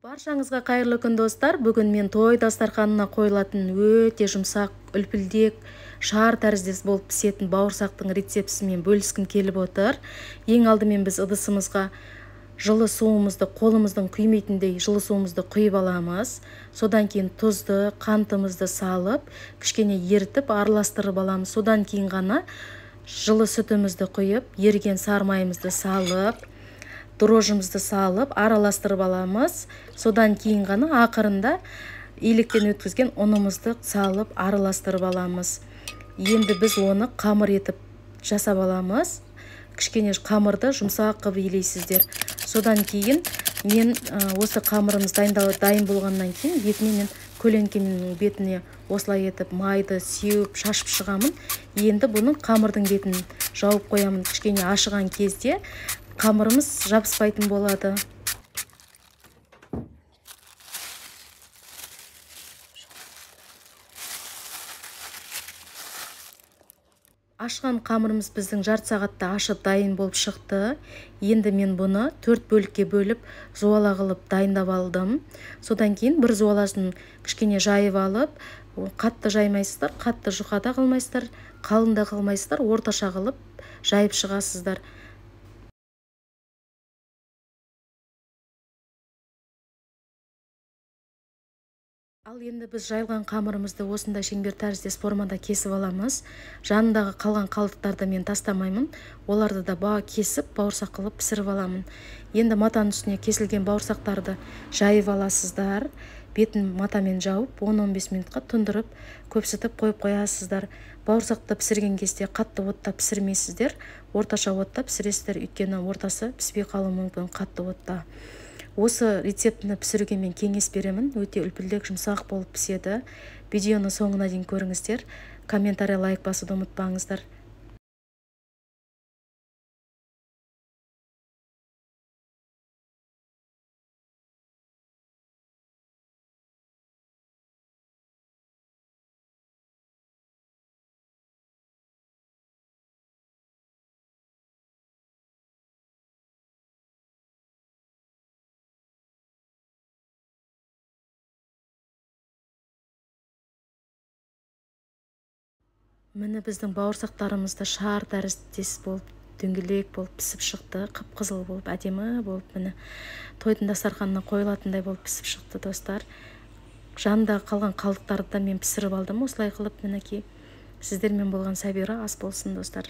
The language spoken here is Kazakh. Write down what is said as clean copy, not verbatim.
Баршаңызға қайырлы күн, достар. Бүгін мен той дастарханына қойылатын өте жұмсақ, үлпілдек, шар тәріздес болып пісетін бауырсақтың рецептісімен бөліскім келіп отыр. Ең алдымен біз ыдысымызға жылы суымызды, қолымыздың күймейтіндей жылы суымызды құйып аламыз. Содан кейін тұзды, қантымызды салып, кішкене ерітіп араластырып аламыз. Содан кейін ғана жылы сүтімізді құйып, еріген сары майымызды салып, дрожжымызды салып, араластырып аламыз. Содан кейін ғана ақырында илектен өткізген ұнымызды салып, араластырып аламыз. Енді біз оны қамыр етіп жасап аламыз. Кішкене қамырды жұмсақ қылып илейсіздер. Содан кейін мен осы қамырымыз дайын болғаннан кейін бетіне мен көлеңкенің бетіне осылай етіп майды сеуіп шашып шығамын. Енді бұның қамырдың бетін жауып қоямын. Кішкене ашыған кезде қамырымыз жабыспайтын болады. Ашқан қамырымыз біздің жарты сағатта ашып дайын болып шықты. Енді мен бұны 4 бөлікке бөліп зуала қылып дайындап алдым. Содан кейін бір зуаласын кішкене жайып алып, қатты жаймайсыздар, қатты жұқа да қылмайсыздар, қалың да қылмайсыздар, орташа қылып жайып шығасыздар. Ал енді біз жайылған қамырымызды осындай шеңбер тәріздес формада кесіп аламыз. Жанындағы қалған қалдықтарды мен тастамаймын. Оларды да кесіп, бауырсақ қылып пісіріп аламын. Енді матаның үстіне кесілген бауырсақтарды жайып аласыздар. Бетін матамен жауып, 10-15 минутқа тұндырып, көпсітіп қойып қоясыздар. Бауырсақты пісірген кезде қатты отта пісірмейсіздер, орташа отта пісіресіздер, өйткені ортасы піспей қалуы мүмкін қатты отта. Осы рецептіні пісіруге мен кеңес беремін. Өте үлпілдек, жұмсақ болып піседі. Видеоны соңына дейін көріңіздер. Комментарий, лайк басуды ұмытпаңыздар. Міне біздің бауырсақтарымыз да шар тәріздес болып, дөңгелек болып пісіп шықты, қып-қызыл болып, әдемі болып, міне тойдың дастарханына қойылатындай болып пісіп шықты, достар. Жанындағы қалған қалдықтарды да мен пісіріп алдым осылай қылып, мінекей. Сіздермен болған Сабира, ас болсын, достар.